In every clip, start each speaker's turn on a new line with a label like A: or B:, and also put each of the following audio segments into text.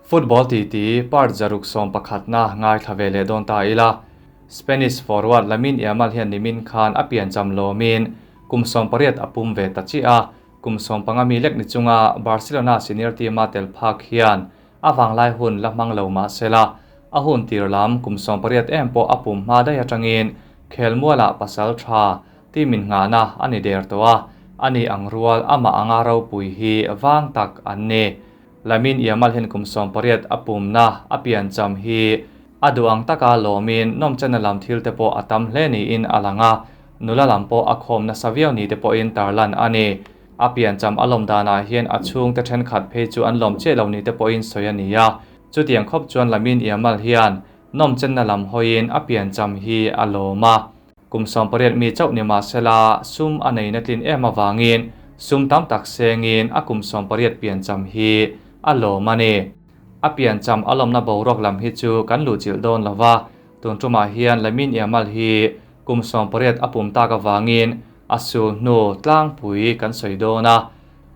A: Football titi part 111na ngaithla ve leh dawn ta ila. Spanish forward Lamine Yamal hian nimin khan a piancham lawmin kum 18 a pum ve ta chiah a, kum 15 mi lek ni chunga Barcelona senior team-a tel phak hian a vanglai hun la hmang lo mah sela, a hun tir lam kum 18 em pawh a pum hma daih atangin khelmualah pasal tha team in nghahna a ni der tawh a, ani ang rual amah anga ropui hi vang tak an ni. Lamine Yamal hian kum 18 a pumna a piancham hi a duh ang taka lawmin nawmchenna lam thil te pawh a tam hle niin a lang a, nula lam pawh a khawm nasa viau ni te pawhin tarlan a ni. A piancham a lawm danah hian a chhungte thenkhat phei chu an lawm chiah lo ni te pawhin sawi a ni a, chutiang khawp chuan Lamine Yamal hian nawmchenna lam hawiin a piancham hi a lawm a. Kum 18 mi chauh ni mah sela sum a nei na tlin em avangin sum tam tak sengin a kum 18 piancham hi a lawm a ni. A piancham a lawmna boruak lam hi chu kan luhchilh dawn lova, tun tumah hian Lamine Yamal hi kum 18 a pum tak avangin a sul hnu tlangpui kan sawi dawn a.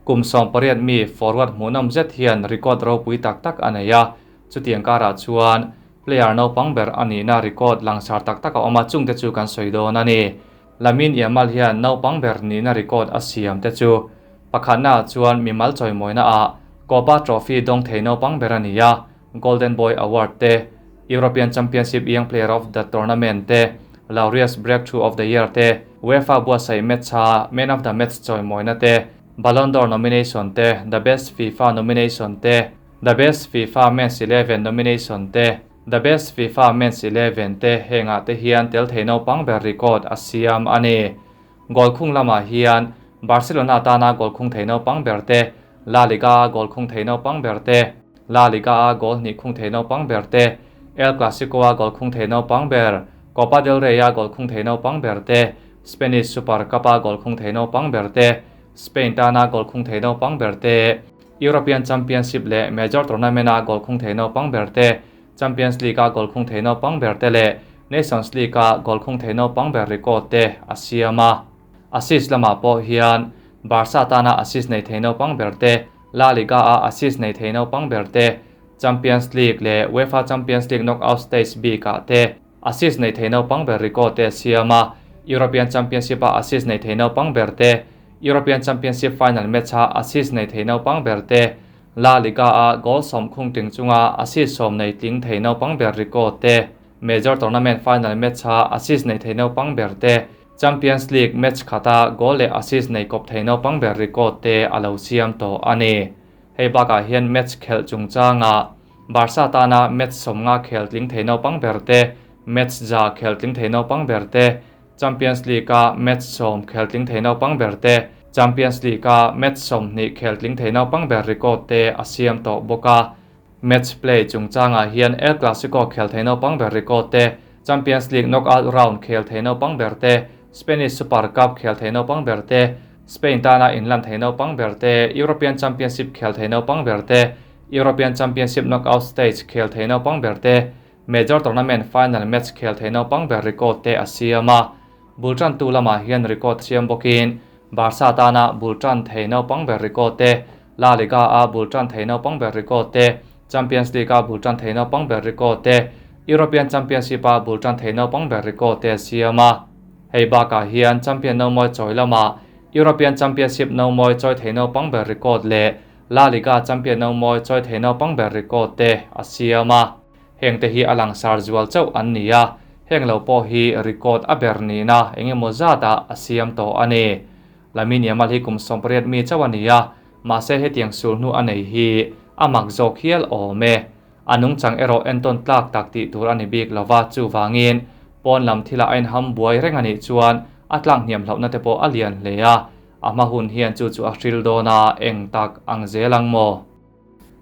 A: Kum 18 mi forward hmuhnawm zet hian record ropui tak tak a nei a, chutiang karah chuan player naupang ber a nihna record langsar tak tak a awm a, chungte chu kan sawi dawn a ni. Lamine Yamal hian naupang ber nihna record a siam te chu pakhatnaah chuan mimal chawimawina ah Copa Trophy dawng thei naupang ber a ni a, Golden Boy Award te, European Championship Young Player of the Tournament te, Laureus Breakthrough of the Year te, UEFA buatsaih match-a Man of the Match chawimawina te, Ballon d'Or nomination te, The Best FIFA nomination te, The Best FIFA Men's Eleven nomination te, The Best FIFA Men's Eleven te hengah te hian tel thei naupang ber record a siam a ni. Goal khung lamah hian Barcelona tana goal khung thei naupang ber te, La Liga-a goal khung thei naupang ber te, La Liga-a goal hnih khung thei naupang ber te, El Clasico-a goal khung thei naupang ber, Copa del Rey-a goal khung thei naupang ber te, Spanish Super Cup-a goal khung thei naupang ber te, Spain tana goal khung thei naupang ber te, European Championship leh Major Tournament-a goal khung thei naupang ber te, Champions League-a goal khung thei naupang ber te leh Nations League-a goal khung thei naupang ber record te a siam a. Assist lamah pawh hian Barca tana assist nei thei naupang ber te, La Liga-a assist nei thei naupang ber te, Champions League leh UEFA Champions League knockout stage bikah te assist nei thei naupang ber record te a siam a. European Championship-a assist nei thei naupang ber te, European Championship final match-a assist nei thei naupang ber te, La Liga-a goal 10 khung tling chunga assist 10 nei tling thei naupang ber record te, Major Tournament final match-a assist nei thei naupang ber te, Champions League match khata goal leh assist nei kawp thei naupang ber record te a lo siam tawh a ni. Hei bakah hian match khelh chungchanga Barca tana match 50 khel tling thei naupang ber te, match 100 khel tling thei naupang ber te, Champions League-a match 10 khel tling thei naupang ber te, Champions League-a match 20 khel tling thei naupang ber record te a siam tawh bawk a. Match play chungchangah hian El Clasico khel thei naupang ber record te, Champions League knockout round khel thei naupang ber te, Spanish Super Cup khel thei naupang ber te, Spain tana inlan thei naupang ber te, European Championship khel thei naupang ber te, European Championship knockout stage khel thei naupang ber te, Major Tournament final match khel thei naupang ber record te a siam a. Bultan tu lamah hian record siam bawkin Barca tana bultan thei naupang ber record te, La Liga-a bultan thei naupang ber record te, Champions League-a bultan thei naupang ber record te, European Championship-a bultan thei naupang ber record te a siam a. Hei bakah hian Champion nomawi chawi lamah European Championship nomawi chawi thei naupang ber record leh La Liga Champion nomawi chawi thei naupang ber record te a siam a. Heng te hi a langsar zual chauh an ni a, heng lo pawh hi record a ber nihna engemaw zatah a siam tawh a ni. Lamine Yamal hi kum 18 mi chauh a ni a, mahse hetiang sul hnu a nei hi a mak zawk hial awm e. A nungchang erawh entawn tlak tak tih tur a ni bik lova, chuvangin pawn lam thilah a inham buai reng a nih chuan a tlak hniam hlauhna te pawh a lian hle a, a hma hun hian chu chu a hril dawn a, eng tak ang zel ang maw?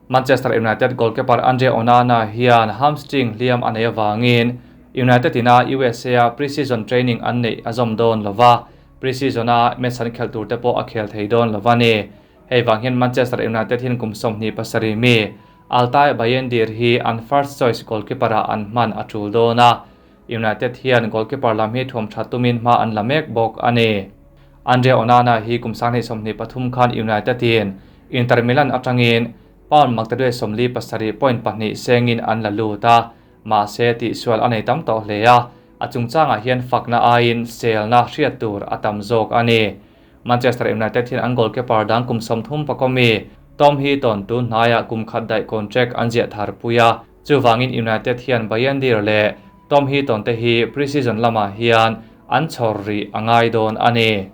A: Manchester United goalkeeper Andre Onana hian hamstring hliam a nei avangin United ina USA-a pre-season training an neih a zawm dawn lova, pre-season-a match an khelh tur te pawh a khel thei dawn lova ni. Hei vang hian Manchester United hian kum 27 mi Altay Bayindir hi an first choice goalkeeper-ah an hman a tul dawn a, United hian goalkeeper lam hi thuam tha tumin hma an la mek bawk a ni. Andre Onana hi kum 2023 khan United in Inter Milan atangin Pound maktaduai 47 point pahnih sengin an la lut a, mahse tihsual a nei tam tawh hle a, a chungchangah hian fakna aiin selna hriat tur a tam zawk a ni. Manchester United hian an goalkeeper dang kum 30 pakawmi Tom Heaton tun hnaiah kum khat daih contract an ziah thar pui a, chuvangin United hian Bayindir leh Tom Heaton te hi pre-season lamah hian an chhawr rih a ngai dawn a ni.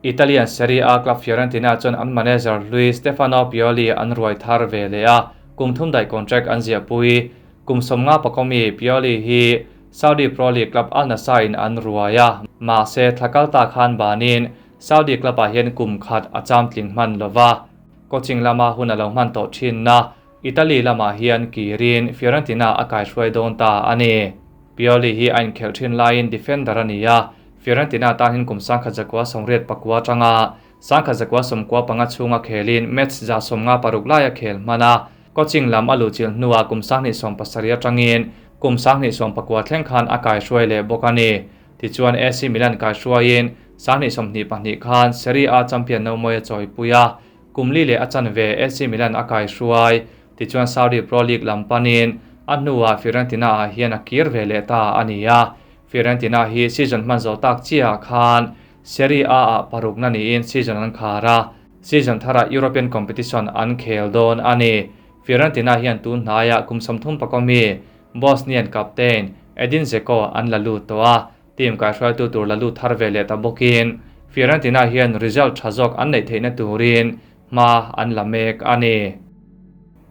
A: Italian Serie A club Fiorentina chuan an manager hlui Stefano Pioli an ruai thar ve leh a, kum thum daih contract an ziah pui. Kum 50 pakawmi Pioli hi Saudi Pro League club Al Nassr in an ruai a, mahse thla kal ta khan banin Saudi club ah hian kum khat a cham tling hman lova. Coaching lama hun a lo hman tawh thin na Italy lamah hian kirin Fiorentina a kaihruai dawn ta a ni. Pioli hi a inkhelh thin laiin defender a ni a, Fiorentina tan hin kum 1989 atanga 1995 chhunga khelin match 156 lai a khel hman a, coaching lam a luhchilh hnuah kum 2017 atangin kum 2019 thleng khan a kaihruai leh bawk a ni. Tichuan AC Milan kaihruaiin 2022 khan Serie A champion no mawi a chawipui a, kum li leh a chanve AC Milan a kaihruai. Tichuan Saudi Pro League lam panin a hnuah Fiorentina ah hian a kir ve leh ta a ni a. Fiorentina hi season hman zawh tak chiah khan Serie A ah parukna niin season an khar a, season tharah European competition an khel dawn a ni. Fiorentina hian tun hnaiah kum 30 pakawmi Bosnian captain Edin Dzeko an la lut tawh a, team kaihruaitu tur la lut thar ve leh ta bawkin Fiorentina hian result tha zawk an neih theihna turin hma an la mek a ni.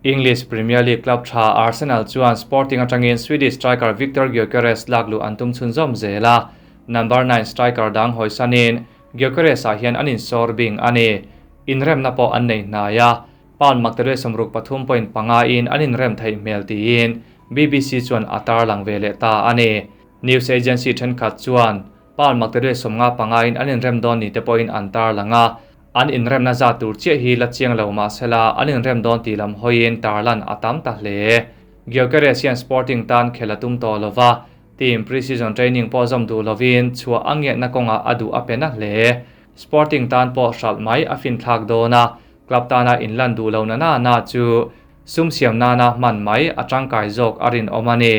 A: English Premier League club tha Arsenal chuan Sporting atangin Swedish striker Viktor Gyökeres lak luh an tum chhunzawm zel a, number 9 striker dang hawisanin Gyökeres ah hian an insawr bing a ni. Inremna pawh an nei hnai a, pound maktaduai 63.5 in an inrem theih hmel tiin BBC chuan a tarlang ve leh ta a ni. News agency thenkhat chuan pound maktaduai 55 in an inrem dawn ni te pawhin an tarlang a, an inremna zat tur chiah hi la chiang lo mahsela an inrem dawn ti lam hawiin tarlan a tam ta hle. Gyökeres hian Sporting tan khel a tum tawh lova, team pre-season training pawh zawm duh lovin chhuah a ngiatna kawngah a duh a pe na hle. Sporting tan pawh hralh mai a fin thlak dawn a, club tana inlan duh lo na na na chu sum siam nana hman mai a tangkai zawk a rinawm a ni.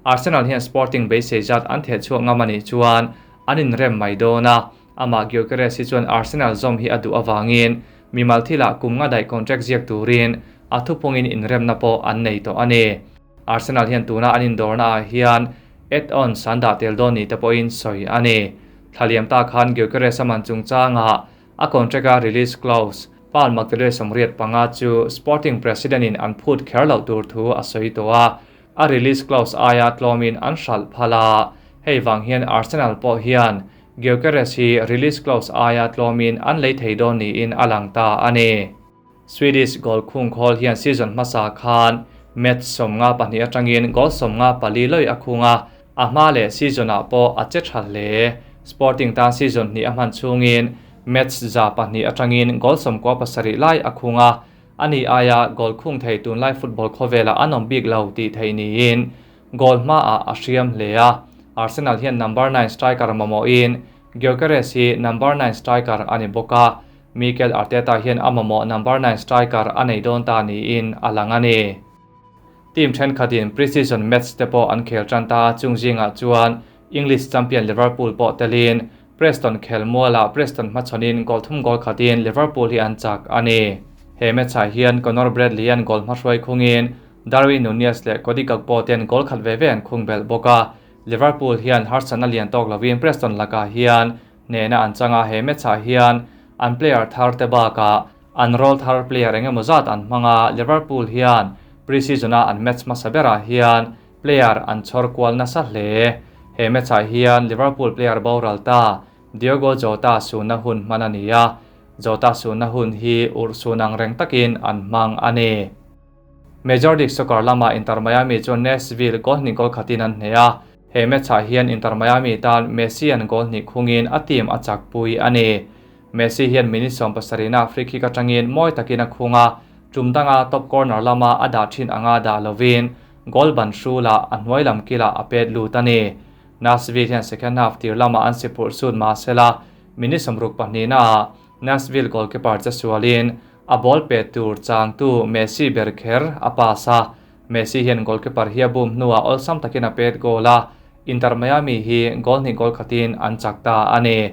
A: Arsenal hian Sporting beisei zat an theh chhuak ngam a nih chuan an inrem mai dawn a, amah Gyökeres hi chuan Arsenal zawm hi a duh awangin mimal thilah kum nga daih contract ziak turin a thupungin inremna pawh an nei tawh a ni. Arsenal hian tuna an indawrna ah hian add-on san dah tel dawn ni te pawhin sawi a ni. Thlaliam ta khan Gyökeres a man chungchangah a contract a release clause pound maktaduai 85 chu Sporting president in an phut kher loh tur thu a sawi tawh a, a release clause aia tlawmin an hralh phal a, hei wang hian Arsenal pawh hian Gyökeres hi release clause aia tlawmin an lei thei dawn niin a lang ta a ni. Swedish goal khung khawl hian season hmasa khan match 52 atangin goal 54 loi a khunga, a hma leh season ah pawh a che tha hle. Sporting tan season hnih a hman chungin match 2 atangin goal 17 lai a khunga, ani aia goal khung thei tunlai football khawvela an awm bik lo tih thei niin goal hma ah a hriam hle a. Arsenal hian number 9 striker mamawhin Gyökeres hi number 9 striker ani bawk a, Mikel Arteta hian a mamawh number 9 striker a nei dawn ta niin a lang a ni. Team thenkhatin pre-season match te pawh an khel tan ta chung zingah chuan English champion Liverpool pawh telin Preston khel muala Preston hmachhawnin goal thum goal khatin Liverpool hi an chak a ni. He match ah hian Conor Bradley an goal hmahruai khungin Darwin Nunez leh Cody Gakpo ten goal khat ve ve an khung bel bawk a. Liverpool hian harsatna lian tawk lovin Preston lakah hian nena an changa he match ah hian an player thar te bakah an roll thar player engemaw zat an hmanga. Liverpool hian pre-season a an match hmasa berah hian player an chhawr kual nasa hle. He match ah hian Liverpool player boral ta Diogo Jota sunna hun hman a ni a, Jota sunna hun hi ur sun ang reng takin an hmang a ni. Major League Soccer lama Inter Miami chuan Nashville goal hnih goal khatin an hne a, he match ah hian Inter Miami tan Messi an goal hnih khungin a team a chak pui a ni. Messi hian minute 70 na free kick atangin mawi takin a khunga, tum danga top corner lama a dah thin anga dah lovin goal ban hrula a hnuai lam kila a pet lut a ni. Nashville hian second half tir lama an si phurh sut mahsela minute 62 na ah Nashville goalkeeper che sualin A ball pe tur changtu Messi ber kher a pass a, Messi hian goalkeeper hi a bum hnuah awlsam takin a pet goal a, Inter Miami hi goal hnih goal khatin an chak ta a ni.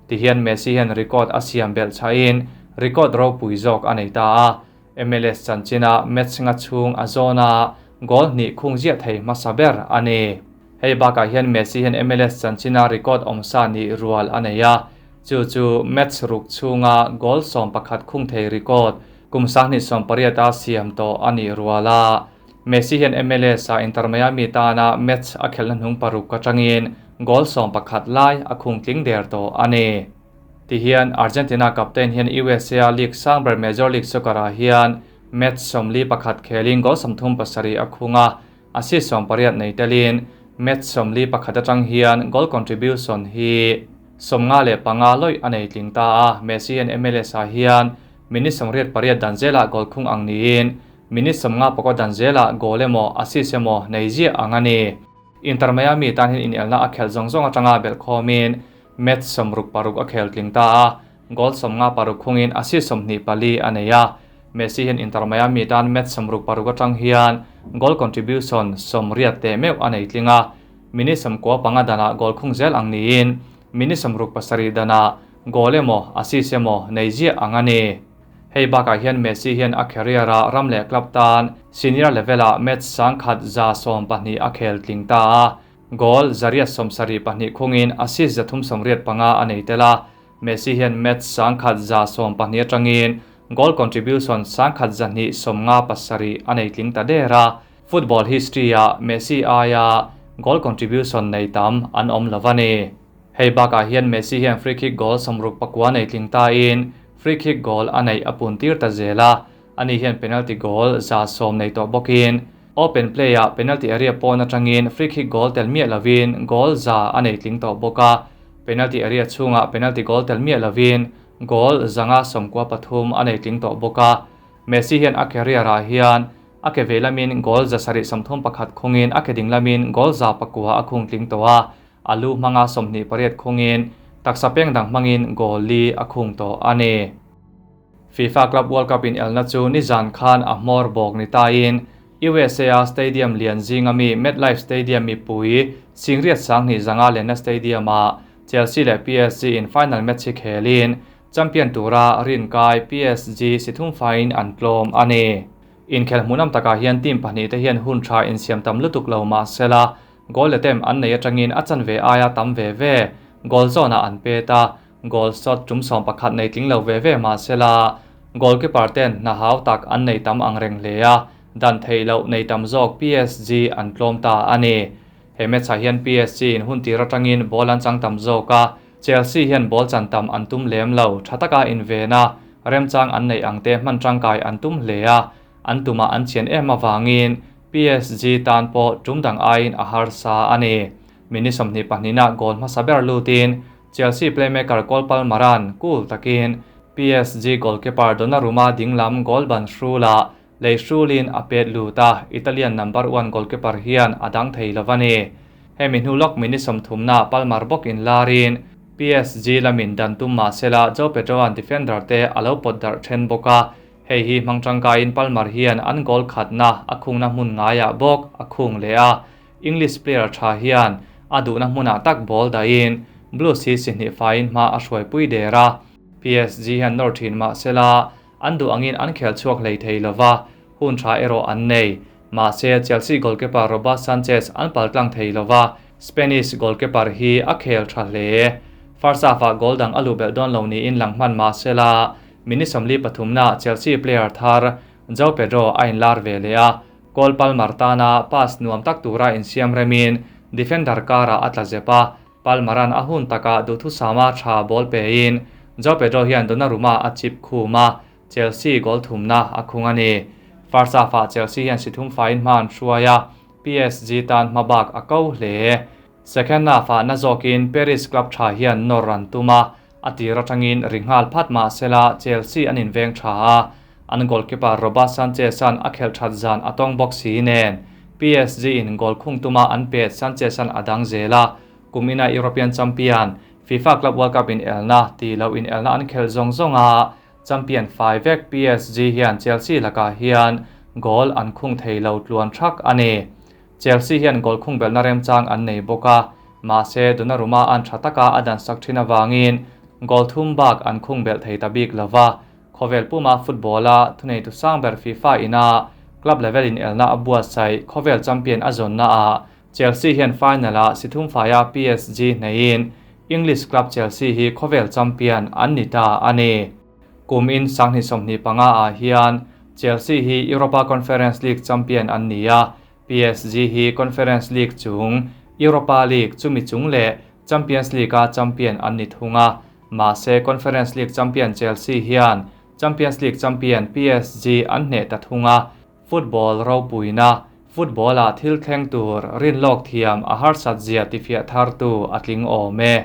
A: Tihian Messi hian record a siam belh chhahin record ropui zawk a nei ta a, MLS chanchina match nga chhung a zawn a, goal hnih khung ziah thei hmasa ber a ni. Hei bakah hian Messi hian MLS chanchina record awmsa nih rual a nei a, Chu chu match ruk chhunga goal 11 khung thei record kum 2018 a siam tawh a nih rual a. Messi hian MLS a Inter Miami tana match a khelhna hnung paruk atangin goal 11 lai a khung tling der tawh a ni. Tihian Argentina captain hian USA a league sang ber Major League Soccer ah hian match 41 khelin goal 37 a khung a, assist 18 nei telin match 41 atang hian goal contribution hi 55 lawih a nei tling ta a. Messi hian MLS ah hian minute 88 dan zela goal khung ang niin minute 54 dan zela goal emaw assist emaw nei ziah ang a ni. Inter Miami tan hian inelna a khel zawng zawng atanga belh khawmin match 66 a khel tling ta a, goal 56 khungin assist 24 a nei a. Messi hian Inter Miami tan match 66 atang hian goal contribution 80 te meuh a nei tling a, minute 95 dana goal khung zel ang niin minute 67 dana goal emaw assist emaw nei ziah ang a ni. Hei bakah hian Messi hian a career a ram leh club tan senior level a match 112 a khel tling ta a, goal 172 khungin assist 385 a nei tel a. Messi hian match 112 atangin goal contribution 1257 a nei tling ta der a. Football history a Messi aia goal contribution nei tam an awm lo ni. Hei bakah hian Messi hian free kick goal 69 nei tling ta in free kick goal a nei a pun tir ta zela, ani hian penalty goal 110 nei tawh bawkin open play a penalty area pawn atangin free kick goal tel miah lovin goal 100 a nei tling tawh bawk a, penalty area chhunga penalty goal tel miah lovin goal 193 a nei tling tawh bawk a. Messi hian a career ah hian a ke ve lamin goal 731 khungin a ke ding lamin goal 109 a khung tling tawh a, alu hmanga 28 khungin taksa peng dang hmangin goal li a khung tawh a ni. FIFA Club World Cup in elna chu nizan khan a hmawr bawk ni ta in USA Stadium lian zinga mi MetLife Stadium mi pui singriat sang hnih zanga lenna stadium a Chelsea leh PSG in final match hi khelin champion tura rin kai PSG si thum fain an tlawm a ni. In khel hmunam takah hian team pahnih te hian hun tha in siam tam lutuk lo ma sela goal attempt an nei atangin a chanve aia tam ve ve goal zone ah an pe ta, goal shot tum 11 nei tling lo ve ve ma sela goalkeeper ten na hau tak an nei tam ang reng hle a, dan thei lo nei tam zawk PSG an tlawm ta a ni. He match ah hian PSG in hun tir atangin ball an chang tam zawk a, Chelsea hian ball chan tam an tum lem lo, tha taka in vena remchang an nei ang te hman tangkai an tum hle a, an tuma an chian em awangin PSG tan pawh tum dang aiin a harsa a ni. Minute 22 na goal hmasa ber lutin Chelsea playmaker Cole Palmeran cool takin PSG goalkeeper Donnarumma dinglam goal ban hrula lei hrulin a pet luta, Italian number 1 goalkeeper hian a dang thei lo ani. Hemi hnu lawk minute 30 na Palmer bawk in larin PSG lamin dan tum ma sela Joao Pedro an defender te alo pot dar then bawka, hei hi hmang tangkai in Palmer hian an goal khatna a khungna hmun ngaia bawk a khung le a. English player tha hian a duhna hmunah tak ball dahin Blues hi si hnih fain hma a hruai pui dera. PSG hian nawr thin ma sela an duh angin an khel chhuak hlei thei lova, hun tha erawh an nei. Mahse Chelsea goalkeeper Robert Sanchez an paltlang thei lova, Spanish goalkeeper hi a khel tha hle. First half ah goal dang a lu belh dawn lo niin lang hman ma sela minute 43 na Chelsea player thar Joao Pedro a in lar ve le a, Cole Palmer tana pass nuam tak tura in siam remin defender kara a tla zepa, Palmeran a hun taka duhthu sama tha ball pe in Joao Pedro hian Donnarumma a chip khuma, Chelsea goal thumna a khung a ni. First half ah Chelsea hian si thum fain hma an hruai a, PSG tan hmabak a ko hle. Second half ah na zawkin Paris club tha hian nawr an tum a, a tir atangin ringhal phat ma sela Chelsea an inveng tha a, an goalkeeper Robert Sanchez an a khel that zan atong box si nen PSG in goal khung tuma an pet Sanchez an adang zela. Kumina European champion FIFA Club World Cup in elna ti lo in elna an khel zong zonga Champion fai vek PSG hian Chelsea lakah hian goal an khung thei lo tluan thak a ni. Chelsea hian goal khung belhna remchang an nei bawk a, mahse Donnarumma an tha taka a dan sak thin avangin goal thum bak an khung belh thei ta bik lo va. Khawvel puma football-a thuneitu sang ber FIFA ina club level inelna a buatsaih khawvel champion a zawnnaah Chelsea hian final-ah si thum faia PSG hneiin English club Chelsea hi khawvel champion an ni ta a ni. Kum in 2025 ah hian Chelsea hi Europa Conference League champion an ni a, PSG hi Conference League chung, Europa League chumi chung leh Champions League-a champion an ni thung a, mahse Conference League champion Chelsea hian Champions League champion PSG an hneh ta thung a, Football ropuina, Football-ah thil thleng tur rinlawk thiam a harsat zia tifiah thartu a tling awm e.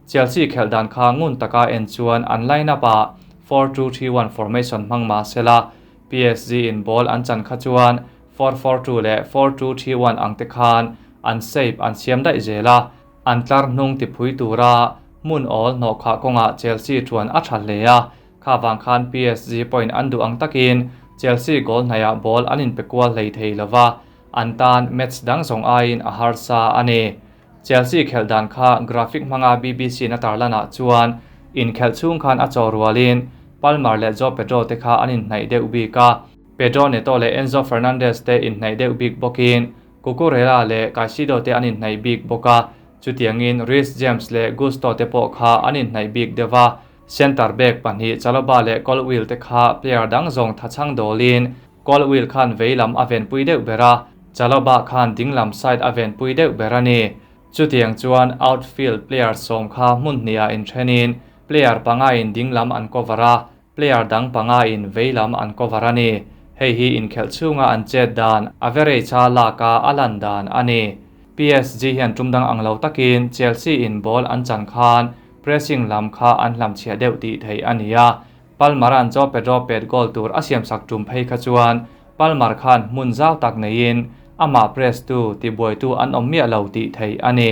A: Chelsea khelh dan kha ngun taka en chuan an line-up-ah 4-2-3-1 formation hmang mah sela, PSG in ball an chan kha chuan 4-4-2 leh 4-2-3-1 ang te khan an shape an siam daih zel a, an tlar hnung tiphui tura hmun awl hnawhkhah kawngah Chelsea chuan a tha hle a, Kha vang khan PSG pawhin an duh ang takin Chelsea goal hnaihah ball an inpe kual hlei thei lo va, an tan match dang zawng aiin a harsa a ni. Chelsea khelh dan kha graphic hmanga BBC-in a tarlanah chuan inkhelh chhung khan a chaw rualin Palmer leh Joao Pedro te kha an inhnaih deuh bik a, Pedro Neto leh Enzo Fernandez te inhnaih deuh bik bawkin Cucurella leh Caicedo te an inhnaih bik bawk a, chutiangin Reece James leh Gusto te pawh kha an inhnaih bik deuh a. Centre back pahnih Chalobah leh Colwill te kha player dang zawng thachhang dawlin Colwill khan vei lam a venpui deuh ber a, Chalobah khan ding lam side a venpui deuh ber a ni. Chutiang chuan outfield player sawm kha hmun hnihah inthenin player panga in ding lam an cover a, player dang panga in vei lam an cover a ni. Hei hi inkhelh chhunga an chet dan average a lak a a lan dan a ni. PSG hian tum dang ang lo takin Chelsea in ball an chan khan Pressing lam kha an hlamchhiah deuh tih theih a ni a, Palmer-a'n Joao Pedro pet goal tur a siamsak tum phei kha chuan Palmer khan hmun zau tak neiin amah press tu tibuaitu an awm miah lo tih theih a ni.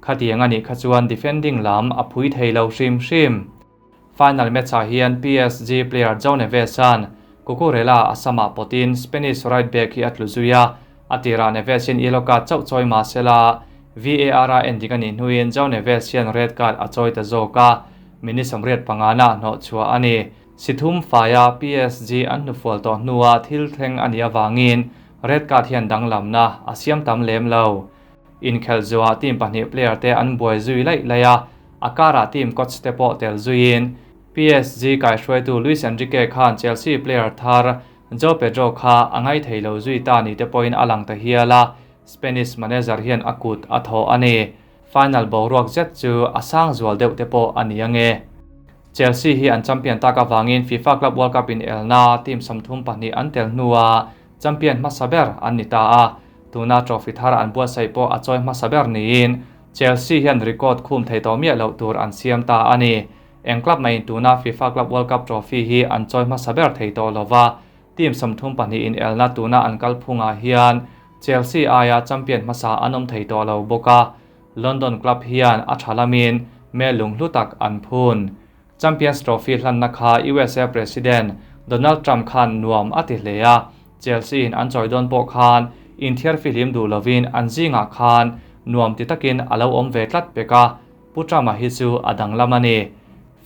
A: Khatiang a nih kha chuan defending lam a phui thei lo hrim hrim. Final match-ah hian PSG player Joao Neves-a'n Cucurella a samah pawtin Spanish right back hi a tlu zui a, A tirah Neves hian yellow card chauh chawi mah sela, VAR-a en dik a nih hnuin João Neves hian red card a chawi ta zawk a, minute 85 na hnawh chhuah a ni. Si thum faia PSG an hnufual tawh hnua thil thleng a nih avangin red card hian danglamna a siam tam lem lo. Inkhelh zuah team pahnih player te an buai zui laih laih a, a karah team coach te pawh tel zuiin PSG kaihruaitu Luis Enrique khan Chelsea player thar Joao Pedro kha a ngaithei lo zui ta ni te pawhin a lang ta hial a, Spanish manager hian a kut a thawh a ni. Final boruak zet chu a sang zual deuh te pawh a ni ange. Chelsea hi an champion tak avangin FIFA Club World Cup inelna team 32 an tel hnua champion hmasa ber an ni ta a, tuna trophy thar an buatsaih pawh a chawi hmasa ber niin Chelsea hian record khum thei tawh miah loh tur an siam ta a ni. Eng club maiin tuna FIFA Club World Cup trophy hi an chawi hmasa ber thei tawh lo va, team 32 inelna tuna an kalphungah hian Chelsea aia champion hmasa an awm thei tawh lo bawk a, London club hian a tha lamin mel lunghlu tak an phun. Champions Trophy hlanna kha USA President Donald Trump khan nuam a ti hle a, Chelsea in an chawi dawn pawh khan inthiar fihlim duh lovin an zingah khan nuam ti takin a lo awm ve tlat pek a, Pu Trump-a hi chu a danglam a ni.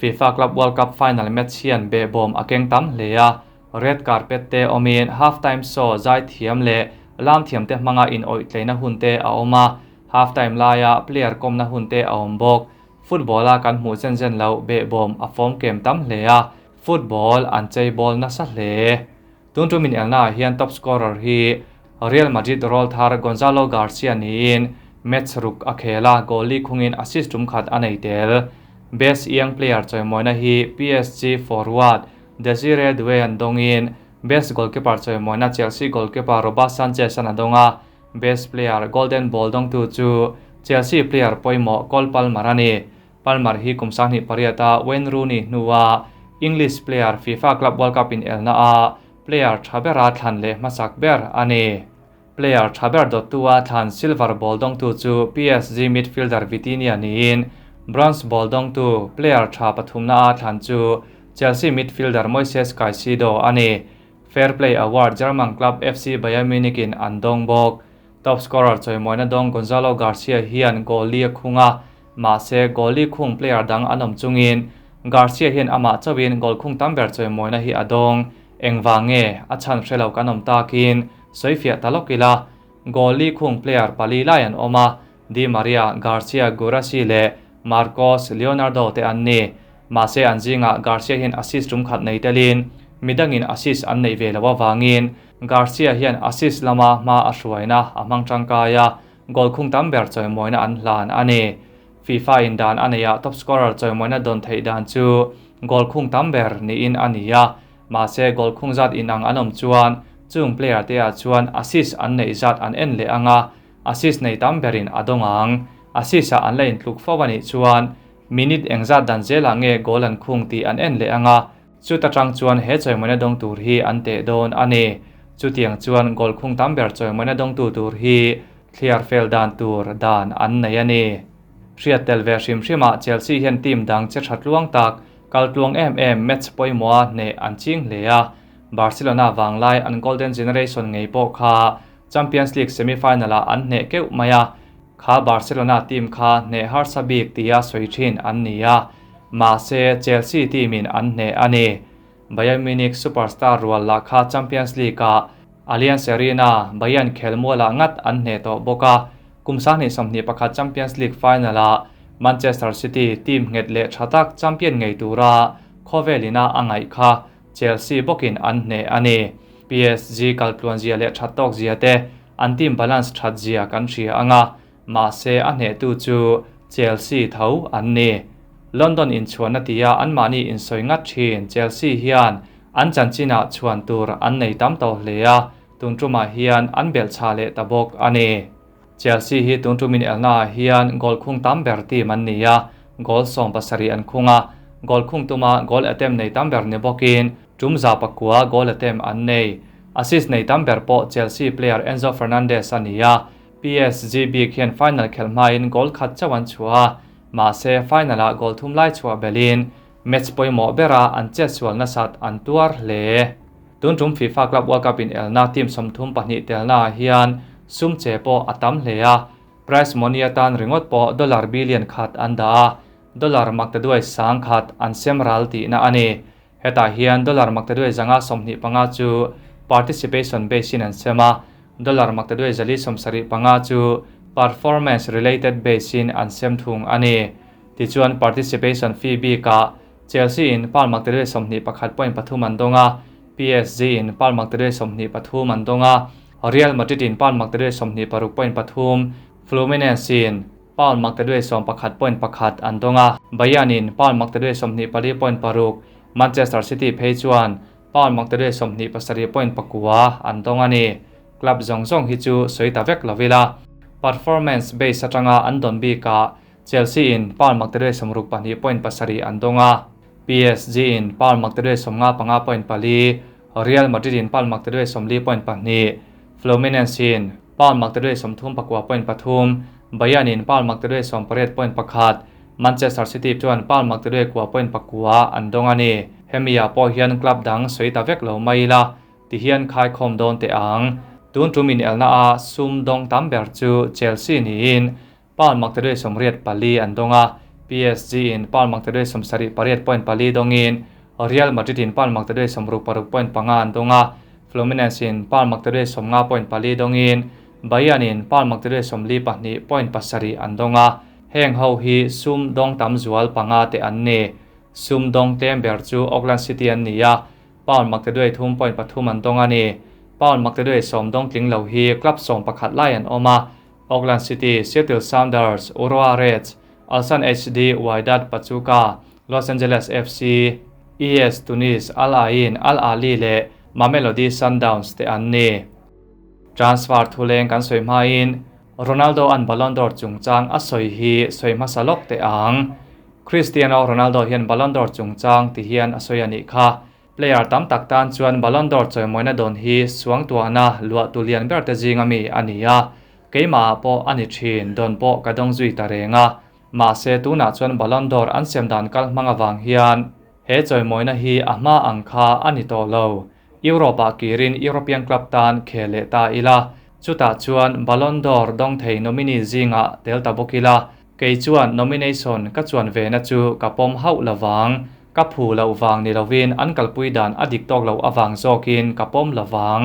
A: FIFA Club World Cup final match hian behbawm a keng tam hle a, red carpet te awmin half-time show zai thiam leh lam thiam te hmanga inawih tleina hun te a awm a, half-time laia player kawmna hun te a awm bawk. Football-a kan hmuh zen zen loh behbawm a fawm kem tam hle a, football an cheibawl nasa hle. Tun tum inelnaah hian top scorer hi Real Madrid rawlthar Gonzalo Garcia niin match ruk a khel a, goal li khungin assist tum khat a nei tel. Best Young Player chawimawina hi PSG forward Desire Doue an dawngin Best Goalkeeper chawimawina Chelsea goalkeeper Robert Sanchez an a dawng a, Best Player Golden Ball dawngtu chu Chelsea player pawimawh Cole Palmer a ni. Palmer hi kum 2008 a Wayne Rooney hnua English player FIFA Club World Cup inelna a player tha bera thlan leh hmasak ber a ni. Player tha ber dawttu a thlan silver ball dawngtu chu PSG midfielder Vitinha niin bronze ball dawngtu player tha pathumna a thlan chu Chelsea midfielder Moises Caicedo a ni. Fair Play Award German club FC Bayern Munich in an dawng bawk. Top scorer chawimawina dawng Gonzalo Garcia hian goal li a khung a, mahse goal li khung player dang an awm chungin Garcia hian amah chauhin goal khung tam ber chawimawina hi a dawng. Engvang nge a chhan hre lo kan awm takin sawifiah ta lawk ila. Goal li khung player pali lai an awm a, Di Maria, Garcia, Guirassy leh Marcos Leonardo te an ni. Mahse an zingah Garcia hian assist tum khat nei telin midangin assist an neih ve loh avangin Garcia hian assist lama hma a hruaina a hmang tangkai a, goal khung tam ber chawimawina an hlan a ni. FIFA in dan a neihah top scorer chawimawina dawn theih dan chu goal khung tam ber niin a ni a, mahse goal khung zat inang an awm chuan chung player te ah chuan assist an neih zat an en leh ang a, Assist nei tam berin a dawng ang. Assist ah an la intluk fo a nih chuan minute engzat dan zelah nge goal an khung tih an en leh ang a, chuta tang chuan he chawimawina dawng tur hi an teh dawn a ni. Chutiang chuan goal khung tam ber chawimawina dawngtu tur hi thliar fel dan tur dan an nei a ni. Hriat tel ve hrim hrimah Chelsea hian team dang che tha tluang tak, kal tluang em em match pawimawha hneh an ching hle a, Barcelona vanglai an golden generation ngei pawh kha Champions League semi-final ah an hneh keuh mai a, kha Barcelona team kha hneh harsa bik tia sawi thin an ni a, mahse Chelsea team in an hneh a ni. Bayern Munich superstar rual lah kha Champions League ah Allianz Arena, Bayern khelmualah ngat an hneh tawh bawk a, kum 2021 Champions League final ah Manchester City team nghet leh tha tak champion ngei tura khawvel ina a ngaih kha Chelsea bawkin an hneh a ni. PSG kaltluan zia leh that tawk zia te, an team balance that zia kan hria ang a, mahse a hnehtu chu Chelsea tho an ni. London inchhuanna tia anmahni insawi ngat thin Chelsea hian an chanchinah chhuan tur an nei tam tawh hle a, tun tumah hian an belhchhah leh ta bawk a ni. Chelsea hi tun tumin elnaah hian goal khung tam ber team an ni a, goal 17 an khung a, goal khung tuma goal attempt nei tam ber ni bawkin tum 109 goal attempt an nei. Assist nei tam ber pawh Chelsea player Enzo Fernandez a ni a, PSG bik hian final khelh hmain goal khat chauh an chhuah a, mahse final-ah goal thum lai chhuah belhin match pawimawh bera an chetsual nasat an tuar hle. Tun tum FIFA Club World Cup in elna team 32 telnaah hian sum che pawh a tam hle a, prize money atan ringawt pawh dollar billion khat an dah a, dollar maktaduai sang khat an sem ral tihna a ni. Hetah hian dollar maktaduai 125 chu participation base in an sem a, dollar maktaduai 475 chu performance related base in an sem thung a ni. Tichuan participation fee bikah Chelsea in pound maktaduai 21.3 an dawng a, PSG in pound maktaduai 23 an dawng a, Real Madrid in pound maktaduai 26.3, Fluminense in pound maktaduai 11.1 an dawng a, Bayern in pound maktaduai 24.6, Manchester City phei chuan pound maktaduai 27.9 an dawng a ni. Club zawng zawng hi chu sawi ta vek lo ila. Performance base atanga an dawn bikah Chelsea in pound maktaduai 62.7 an dawng a, PSG in pound maktaduai 55.4, Real Madrid in pound maktaduai 40.2, Fluminense in pound maktaduai 39.3, Bayern in pound maktaduai 18.1, Manchester City chuan pound maktaduai 9.9 an dawng a ni. Hemi-ah pawh hian club dang sawi ta vek lo mai ila, tihian khaikhawm dawn teh ang. Tun tum inelna a sum dawng tam ber chu Chelsea niin pound maktaduai 84 an dawng a, PSG in pound maktaduai 78.4 dawngin Real Madrid in pound maktaduai 66.5 an dawng a, Fluminense in pound maktaduai 50.4 dawngin Bayern in pound maktaduai 42.7 an dawng a, heng ho hi sum dawng tam zual panga te an ni. Sum dawng tlem ber chu Auckland City an ni a, pound maktaduai 3.3 an dawng a ni. Pound maktaduai 10 dawng tling lo hi club 11 lai an awm a, Auckland City, Seattle Sounders, Urawa Reds, Ulsan HD, Wydad Pachuca, Los Angeles FC, ES Tunis, Al Ain, Al Ahly leh Mamelodi Sundowns te an ni. Transfer thuleng kan sawi hmain Ronaldo an Ballon d'Or chungchang a sawi hi sawi hmasa lawk teh ang. Cristiano Ronaldo hian Ballon d'Or chungchang ti hian a sawi a nih kha. Player tam tak tan chuan Ballon d'Or chawimawina dawn hi suangtuahna luah tu lian ber te zinga mi a ni a, keimahah pawh a ni thin dawn pawh ka dawng zui ta reng a. Mahse tunah chuan Ballon d'Or an sem dan kal hmang avang hian He chawimawina hi a hma ang kha a ni tawh lo. Europe-ah kirin European club tan khel leh ta ila, chutah chuan Ballon d'Or dawng thei nominee zingah tel ta bawk ila, kei chuan nomination ka chuan vena chu ka pawm hauh lovang. Ka phu loh vang ni lovin an kalpui dan a dik tawk loh avang zawkin ka pawm lovang.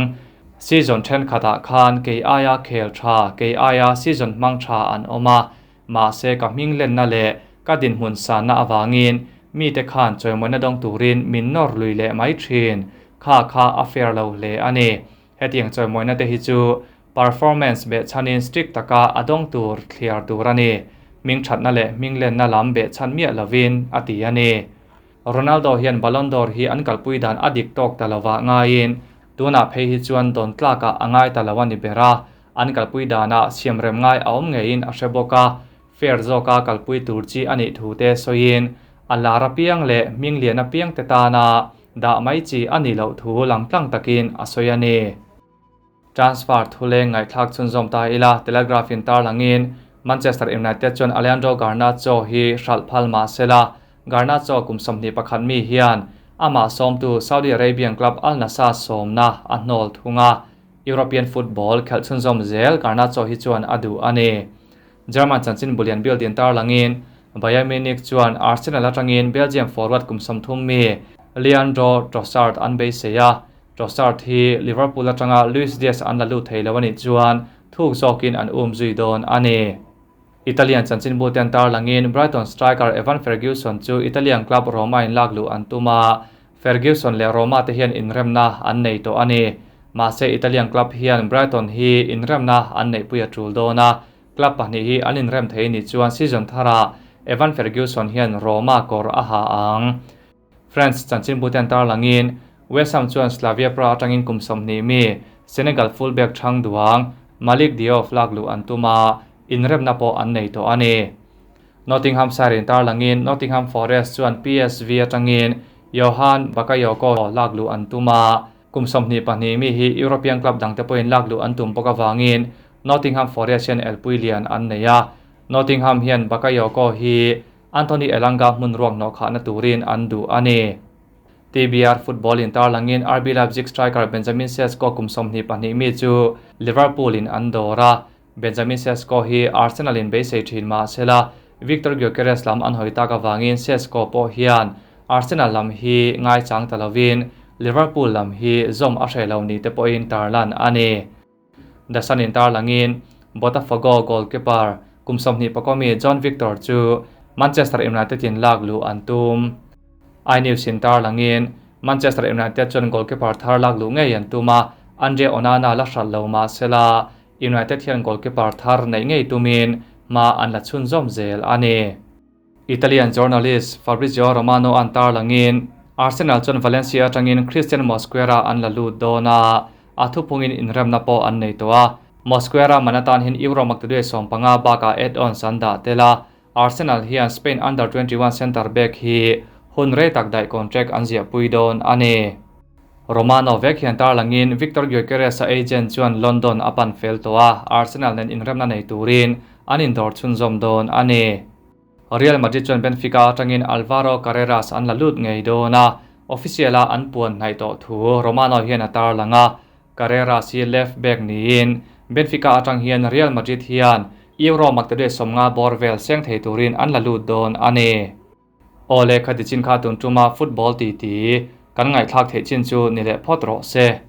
A: Season thenkhatah khan kei aia khel tha, kei aia season hmang tha an awm a, Mahse ka hming lenna leh ka dinhmun sanna avangin mite khan chawimawina dawng turin min nawr lui leh mai thin. Kha kha a fair lo hle a ni. Hetiang chawimawina te hi chu performance behchhanin strict taka a dawng tur thliar tur a ni. Hming thatna leh hming lenna lam behchhan miah lovin a ti a ni. Ronaldo hian Ballon d'Or hi an kalpui dan a dik tawk ta lovah ngaiin tunah phei hi chuan dawn tlakah a ngai ta lo a ni ber a. An kalpui danah siamrem ngai a awm ngeiin a hre bawk a, fair zawka kalpui tur chi a nih thu te sawiin a lar apiang leh hming lian apiang te tana dah mai chi a nih loh thu langtlang takin a sawi a ni. Transfer thuleng ngaihthlak chhunzawm ta ila Telegraph in tarlangin Manchester United chuan Alejandro Garnacho hi hralh phal mah sela Garnacho kum 21 mi hian amah sawmtu Saudi Arabian club Al Nassr sawmna a hnawl thung a. European football khelh chhunzawm zel Garnacho hi chuan a duh a ni. German chanchin bulian Bild in tarlangin Bayern Munich chuan Arsenal atangin Belgium forward kum 30 mi Leandro Trossard an beisei a, Trossard hi Liverpool atanga Luis Diaz an la lut thei lo a nih chuan thuk zawkin an um zui dawn a ni. Italian chanchinbu ten tarlangin Brighton striker Evan Ferguson chu Italian club Roma in lak luh an tum a, Ferguson leh Roma te hian inremna an nei tawh a ni. Mahse Italian club hian Brighton hi inremna an neihpui a tul dawn a, club pahnih hi an inrem thei nih chuan season tharah Evan Ferguson hian Roma kawr a ha ang. France chanchinbu ten tarlangin West Ham chuan Slavia Praha atangin kum 20 mi Senegal fullback thang duang Malick Diouf lak luh an tum a, inremna pawh an nei tawh a ni. Nottingham Siren tarlangin Nottingham Forest chuan PSV atangin Johan Bakayoko lak luh an tum a, kum 22 mi hi European club dangte pawhin lak luh an tum bawk avangin Nottingham Forest hian elpui lian an nei a. Nottingham hian Bakayoko hi Anthony Elanga hmun ruak hnawh khahna turin an duh a ni. TBR football in tarlangin RB Leipzig striker Benjamin Sesko kum 22 mi chu Liverpool in an dawr a, Benjamin Sesko hi Arsenal in beisei thin mah sela Victor Gyokeres lam an hawi tak avangin Sesko pawh hian Arsenal lam hi ngai chang ta lovin Liverpool lam hi zawm a hreh lo ni te pawhin tarlan a ni. The Sun in tarlangin Botafogo goalkeeper kum 24 mi John Victor chu Manchester United in lak luh an tum. iNews in tarlangin Manchester United chuan goalkeeper thar lak luh ngei an tum a, Andre Onana la hral lo mah sela United hian goalkeeper thar neih ngei tumin hma an la chhunzawm zel a ni. Italian journalist Fabrizio Romano an tarlangin Arsenal chuan Valencia atangin Christian Mosquera an la lut dawn a, a thuphungin inremna pawh an nei tawh a. Mosquera man atan hian Euro maktaduai 15 bakah add-ons an dah tel a, Arsenal hian Spain under 21 centre back hi hun rei tak daih contract an ziahpui dawn a ni. Romano vek hian tarlangin Victor Gyokeres a agent chuan London a pan fel tawh a, Arsenal nen inremna nei turin an indawr chhunzawm dawn a ni. Real Madrid chuan Benfica atangin Alvaro Carreras an la lut ngei dawn a, official a an puan hnaih tawh thu Romano hian a tarlang a, Carreras hi left back niin Benfica atang hian Real Madrid hian Euro maktaduai 50 bawr vel seng thei turin an la lut dawn a ni. Awle khati chin kha tun tuma football ti ti kan ngaihthlak theih chin chu ni leh phawt rawh se.